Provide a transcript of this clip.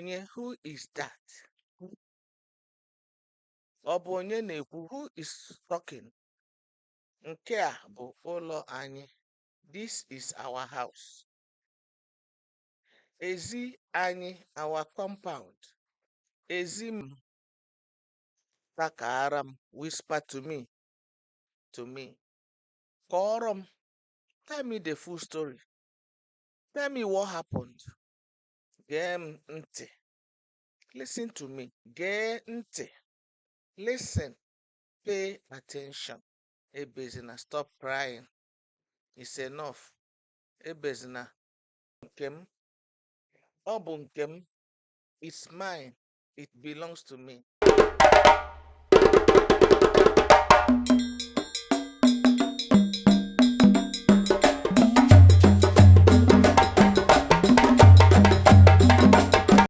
onye? Who is that? Ọ bụ onye na-ekwu? Who is talking? Nke a bụ ụlọ anyị. This is our house. Ezi anyị, our compound. Ezi m. Takara m, whisper to me, to me. Kọọrọ m, tell me the full story. Tell me what happened. Gee m ntị. Listen to me. Gee ntị. Listen. Pay attention. Ebezina, stop crying. It's enough. Ebezina. Nke m. Ọ bụ nke m. It's mine. It belongs to me.